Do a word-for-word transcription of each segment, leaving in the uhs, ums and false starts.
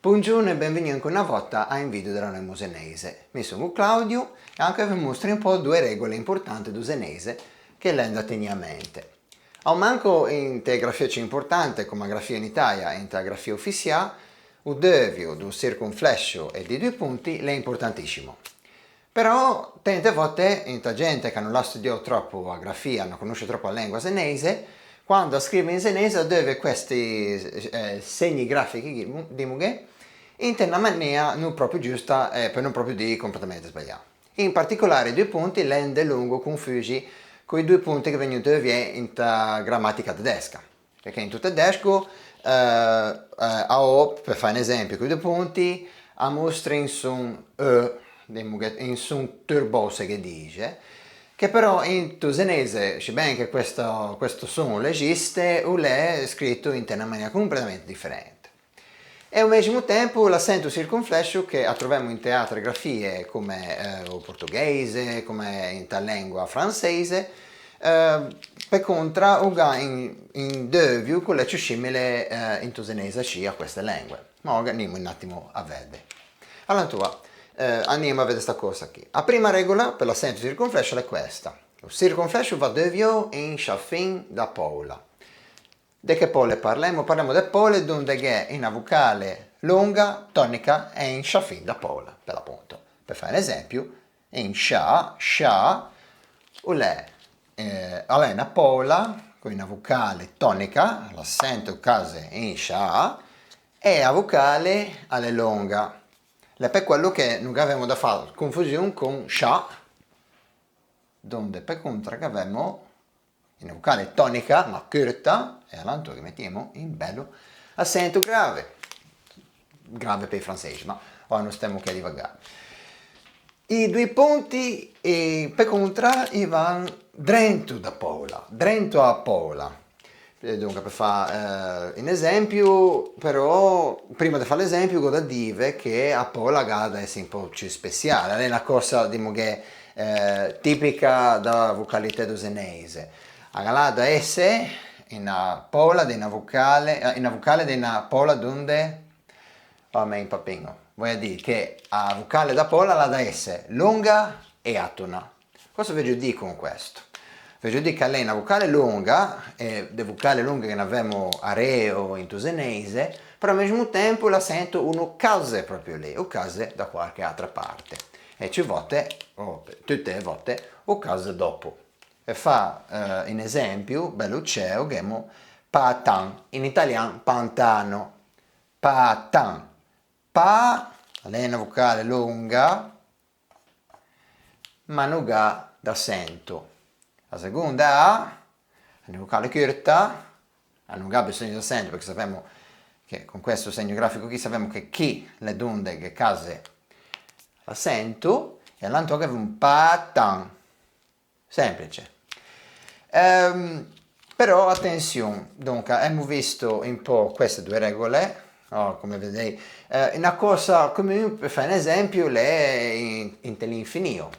Bongiorno e benvegnui anche una vòta à un video de l'anoimo zeneise. Mi son o Claudio e anche ve mostri un pö doe regole importante do zeneise che l'é da tegnî à mente. A-o manco inte grafie ciù importante, comme a grafia unitaria e inte a grafia ufissiâ, o deuvio do circonflescio e di doi ponti l'é importantiscimo. Però, tante vòte, inta gente che no l'à studiou tròppo a grafia, no conosce tròppo a lengua zeneise, quando a scrive in zeneise a deuvie questi, eh, segni grafichi, dimoghe, inte na manea no pròpio giusta e pe no pròpio dî completamente sbaliâ. In particolare i doi ponti l'é delongo confusi coi doi ponti che vegno deuviei inta gramatica tedesca. Perché into tedesco, eh, eh, a O, pe fâ un esempio, coi doi ponti, a mostra un son, eh, dimoghe, un son turbou, se ghe dixe, che però into zeneise, sciben che questo, questo son o l'esiste, o l'é scrito inte na manera completamente diferente. E a-o mesmo tempo l'assento circonflescio che a trovemo inte atre grafie, comme, eh, o portogheise, comme inta lengua franseise, eh, pe contra o gh'à un, un deuvio che o l'é ciù simile, eh, into zeneise ascì à queste lengue. Ma oga animo un atimo à vede. Alantô, eh, animo à vede sta cösa chì. A prima regola pe l'assento circonflescio l'é questa. O circonflescio o va deuviou in sciâ fin da poula. De che poule parlemo? Parlemo de poule donde gh'é una vocale longa, tonica e in sciâ fin da poula, pe l'aponto. Pe fâ un esempio, in sciâ, sciâ, o l'é, eh, a l'é una poula con una vocale tonica, l'assento o case in sciâ, e a vocale a l'é longa. L'é pe quelo che no gh'avemo da fâ confusion con sciâ, donde pe contra gh'avemo una vocale tonica, ma curta, e alantô ghe mettiemo un belo assento grave. Grave pe-i franseixi, ma oua no stemo chì à divagâ. I doi ponti, eh, pe contra, i van drento da poula, drento a-a poula. E donca, pe fâ, eh, un esempio, però, prima de fâ l'esempio, gh'ò da dîve che a poula a gh'à da esse un pö ciù speciale, a l'é na cösa, dimoghe, eh, tipica da vocalitæ do zeneise. A gh'à da esse una poula de na vocale, eh, una vocale de na poula donde, oh, me impapin. Voio dî che a vocale da poula a l'à da esse longa e atona. Cösa veggio dî con questo? Veggio dî che a l'é na vocale longa, e de vocale longhe ghe n'avemo areo into zeneise, però a-o mesmo tempo l'assento o no case pròpio lì, o case da quarche atra parte. E ciù vote, o tute e vote, o case dòpo. Pe fâ, eh, un esempio, belo ceo, gh'emo patan, in italian pantano. Patan. Pa, a l'é na vocale longa, ma no gh'à d'assento. A segonda A, a l'é na vocale curta, a no gh'à bisogno d'assento, perché savemo che con questo segno grafico chì savemo che chì l'é donde ghe case l'assento, e alantô gh'avemo un patan. Semplice. Ehm, però atension, donca, emo visto un pö queste doe regole, oh, comme vedei, eh, na cösa comun, pe fâ un esempio, l'é in, inte l'infinio.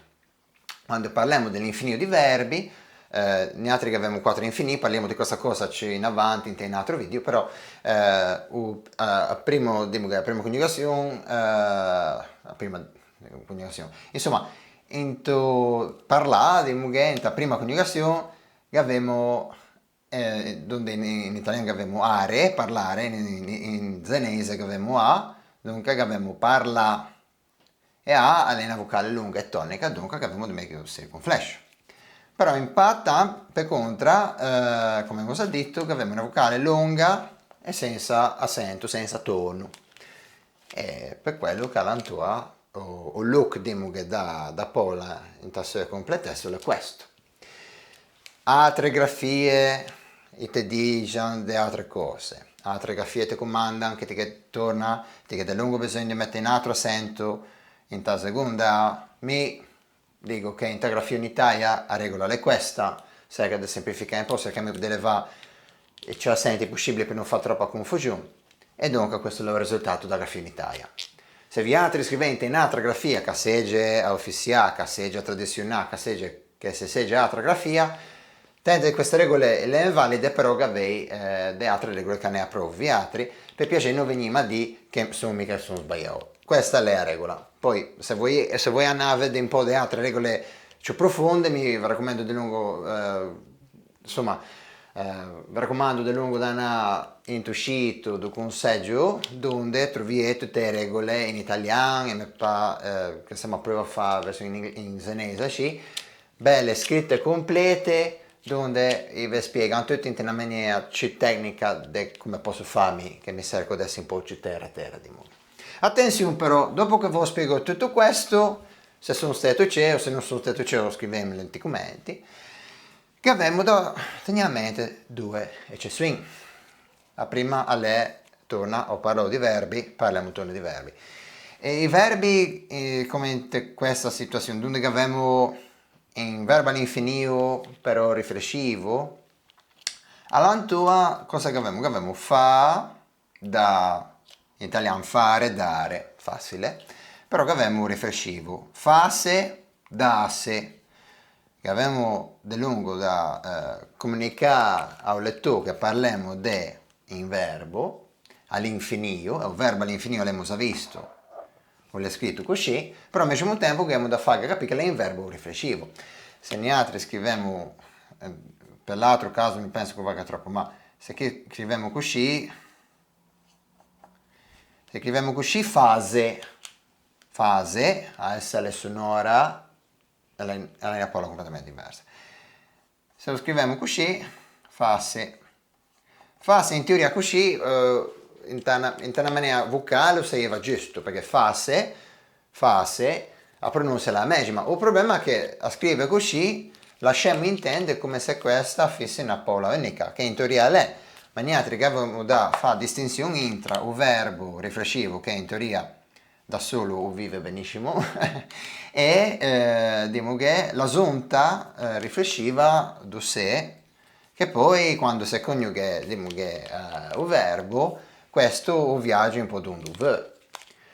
Quando parlemo de l'infinio di verbi, eh, niatri che gh'avemo quatro infinii, parlemo de questa cösa ciù in avanti, inte un atro video, però, eh, o, a, a primo, dimo che a prima coniugasion, eh, a prima coniugasion. Insoma, into parlâ, dimoghe, inta prima coniugasion, gh'avemo, eh, donde in, in italian gh'avemo are, parlare, in, in, in zeneise gh'avemo a, donca gh'avemo parlâ. E a, a l'é na vocale longa e tonica, donca gh'avemo de meti o circonflescio. Però in patan, pe contra, eh, comme gh'ò za dito, gh'avemo na vocale longa e sensa assento, sensa tono. E pe quelo che alantô o, o look, dimoghe, da, da poula inta seu completessa o l'é questo. Atre grafie i te dixan de atre cöse. Atre grafie te comandan che ti ghe torna, ti ghe delongo bisogno de mete un atro assento inta segonda A. Mi digo che inta grafia unitaria a regola a l'é questa, çerca de semplificâ un pö, çerchemo de levâ i ciù assenti poscibili pe no fâ tròppa confusion. E donca questo l'é o resultato da grafia unitaria. Se viatri scrivei inte un'atra grafia, ch'a seje a ufissiâ, ch'a seje a tradiçionâ, ch'a seje, che se seje atra grafia, Tante de queste regole le è invalide, però gavei, eh, de altre regole che ne appreuvo viatri, pe piaxé no vegnîme a dî che son mi che son sbaiou. Questa l'é a regola. Poi, se voei, se voei anâ a vedde un pö de altre regole ciù profonde, mi ve racomando delongo, eh, insomma, eh, ve racomando delongo de anâ into scito do Conseggio, donde troviei tute e regole in italian, e me pâ, eh, che se me apreuvo a fâ a version in, in zeneise, ascì, belle, scrite complete, donde i ve spiegan tutte inte na maniera ciù tecnica de come posso fâ mi, che mi cerco de esse un pö ciù tera tera, dimo. Attenzion però, dopo che v'ò spiegou tuto questo, se son stæto ceo, se no son stæto ceo, scrivemelo inte comenti, che gavemo da tegnî a mente doe ecezioin. A primma a l'é, torna, ò parlou di verbi, parlemo torna di verbi. E i verbi, eh, come inte questa situazion, donde gavemo un verbo à l'infinio, però riflessivo, alantô cösa che gavemo? Gavemo fâ, dâ, in italian fare, dare, facile, però gavemo o riflessivo, fâse, dâse, gavemo delongo da, eh, comunicâ a-o letô che parlemo de un verbo à l'infinio, e o verbo à l'infinio l'emo za visto, o l'é scrito coscì, però a mesmo tempo ghemo da fâghe capî che l'é un verbo riflessivo. Se niatri scrivemo, eh, pe l'atro caso mi penso che o vaga tròpo mâ, se chi-, scrivemo coscì, se scrivemo coscì, fase, fase, a esse a l'é sonora, a l'é, a l'é na pòla completamente diversa. Se o scrivemo coscì, fâse. Fâse in teoria coscì, eh, inte na, inte na maniera vocale o saieiva giusto, perché fâse, fâse, a pronunsia a l'é a mexima. O problema l'é che a scrive coscì, lascemo intende come se questa a fisse na pòla unica, che in teoria a l'é, ma niatri gavemo da fâ a distinzion intra o verbo riflessivo, che in teoria da solo o vive beniscimo, e, eh, dimoghe, l'azonta, eh, riflessiva do se, che poi, quando se conioghe, dimoghe, eh, o verbo, questo o viaxe un pö dond'a o veu.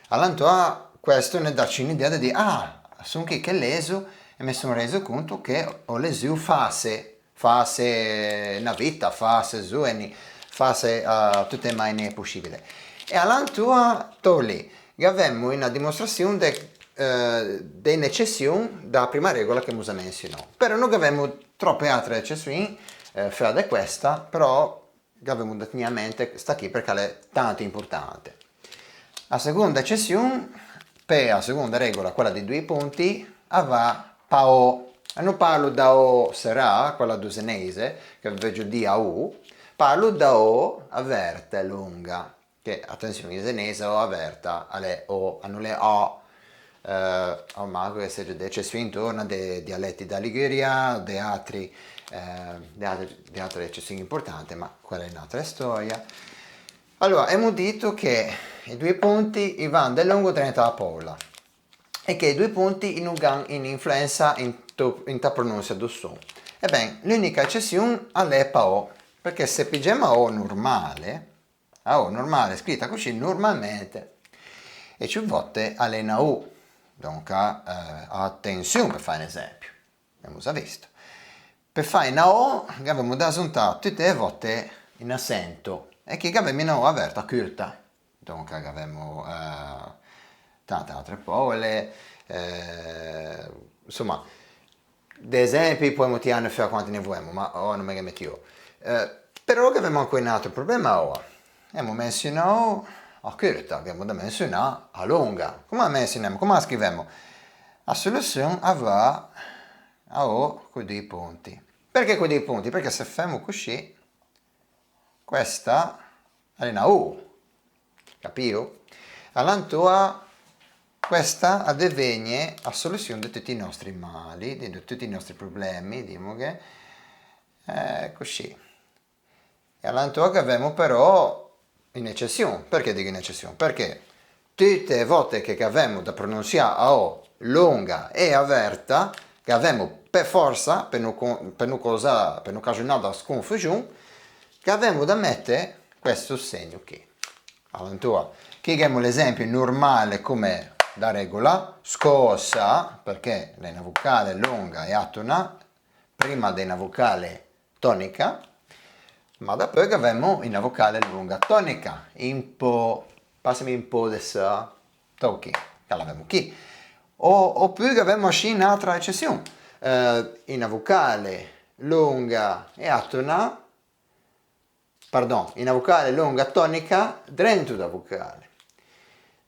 Alantô, questo ne dà ciù un'idea de dî, ah, son chi che leso e me son reso conto che ò lesuo fâse, fâse na vita, fâse zoeni, fâse a tute e mainee poscibile. E alantô, tolì, gavemo una dimostrazion de, eh, de un'ecezzion da primma regola che emo za mensionou. Però no gavemo tròpe atre ecezioin, eh, feua de questa, però gavemo da tegnî a mente sta chì perché a l'é tanto importante. A segonda ecezzion, pe a segonda regola, quella dei doi ponti, a va pe a O. E no parlo da O serâ, quella do zeneise, che veuggio dî a O, parlo da O averta e longa. Che, attenzion, in zeneise a O averta a l'é O, a no l'é O. Eh, a manco che segge de ecezioin intorno de dialetti da Liguria, de atri, eh, de atri, de atre ecezioin importante, ma quella l'é n'atra storia. Alora, emo dito che i doi ponti i van de longo drento a-a poula e che i doi ponti i no gh'an un'influensa into, inta pronunsia do son. E ben, l'unica ecezion a l'é pa O, perché se piggemo a O normale, a O normale scrita coscì normalmente, e ciù volte a l'é na U. Donca, eh, attenzion, pe fâ un esempio, gh'avemo za visto. Pe fâ na O, gh'avemo da zontâ tute e volte un asento, e chì gh'avemo na O averta curta. Donca gh'avemo, eh, tante atre poule, eh, insomma, de esempi poemo tiâne feua quanti ne voemo, ma oua no me ghe metio. Eh, però gh'avemo ancora un atro problema oua. Emo mensionou a curta, gh'emo da mensionâ a longa. Comme a mensionemo? Comme a scrivemo? A soluzion a va a O coi doi ponti. Perché coi doi ponti? Perché se femo coscì, questa a l'é na U, capio? Alantoa questa a devegne a soluzion de tuti i nòstri mali, de, de tuti i nòstri problemi, dimoghe, eh, coscì. E alantoa gh'avemo però un'ecezion. Perché digo un'ecezion? Perché tute e vote che gh'avemo da prononsiâ a O longa e averta, gh'avemo pe fòrsa, pe no co-, pe no causâ, pe no caxonâ da sconfuxon, gh'avemo da mete questo segno chì. Alantoa, chì gh'emo l'esempio normale come da regola, scösa, perché l'é na vocale longa e atona, primma de na vocale tonica, ma dapeu gavemo unna vocale longa tonica, un pô, passeme un pô de sò, tochi, che la gavemo chì. O, opure gavemo ascì un'atra eccezion, eh, unna vocale longa e atona, pardon, unna vocale longa tonica drento da vocale.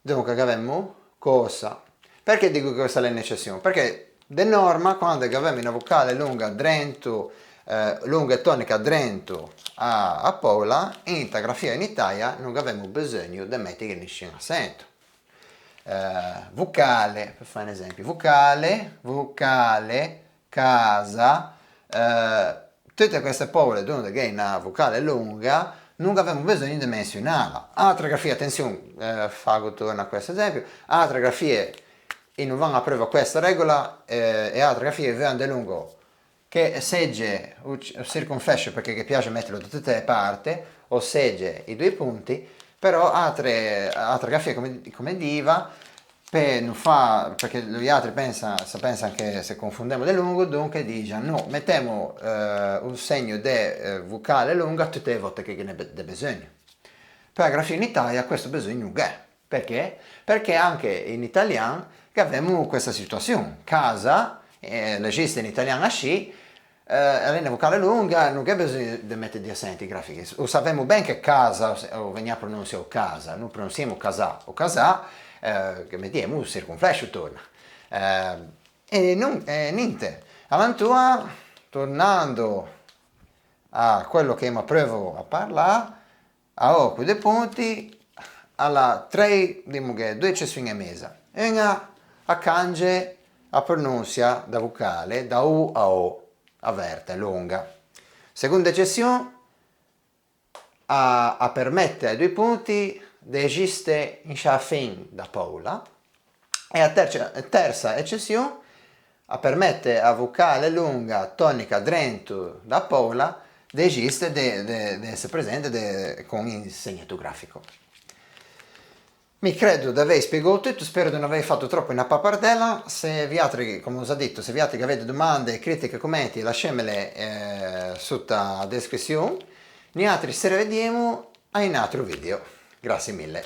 Donca, gavemo cosa? Perché digo che questa l'é un'eccezion? Perché de norma, quande gavemo unna vocale longa drento, eh, longa e tonica drento a, a poula, inta grafia in Italia no gavemo beseugno de mèteghe nisciun asento. Eh, vocale, pe fâ un esempio, vocale, vocale, casa, eh, tute queste poule dondhe gh'é unna vocale longa, no gavemo beseugno de mensionâla. Atre grafie, atenzion, eh, fago torna questo esempio, atre grafie i no van apreuvo a questa regola, eh, e atre grafie i veuan de longo che e sege o c-, o circonflescio, perché ghe piaxe mètelo da tute e parte, o sege i doi ponti, però atre, atre grafie, come, come diva, pe no fâ, perché loiatri pensa, se pensan che se confondemo de longo, donca dixan, no, metemo, eh, o segno de, eh, vocale longa tute e vote che ghe n'é be-, de beseugno. Pe a grafia in Italia questo beseugno no gh'é. Perché? Perché anche in italian gavemo questa situazion. Casa, eh, l'esiste in italian ascì, eh, a l'é unna vocale longa, no gh'é beseugno de mete di asenti grafichi. O savemo ben che casa, o se-, o vegnà prononsiâ o casa, no prononsiemo casà o casà, eh, che mettiemo o circonflescio torna. Eh, e no, e ninte. Avantua, tornando a quello che emo apreuvo a parlâ, a O co i doi ponti, a l'à trei, dimo che, doe eccezion e meza. Uña, a cange a prononsia da vocale, da U a O, averta e longa. Segonda eccezion, a, a permete a-i doi ponti de esiste in sciâ fin da poula. E a tersa, tersa eccezion, a permete a vocale longa tonica drento da poula de esiste, de, de, de esse presente de, con un segno tografico. Mi credo de avei spiegou tuto, spero de no avei fato tropo unna papardela. Se viatri, come o za dito, se viatri che avete domande, critiche, comenti, lasciemele, eh, sotto a descrizion. Niatri se revediemo a un atro video. Grazie mille.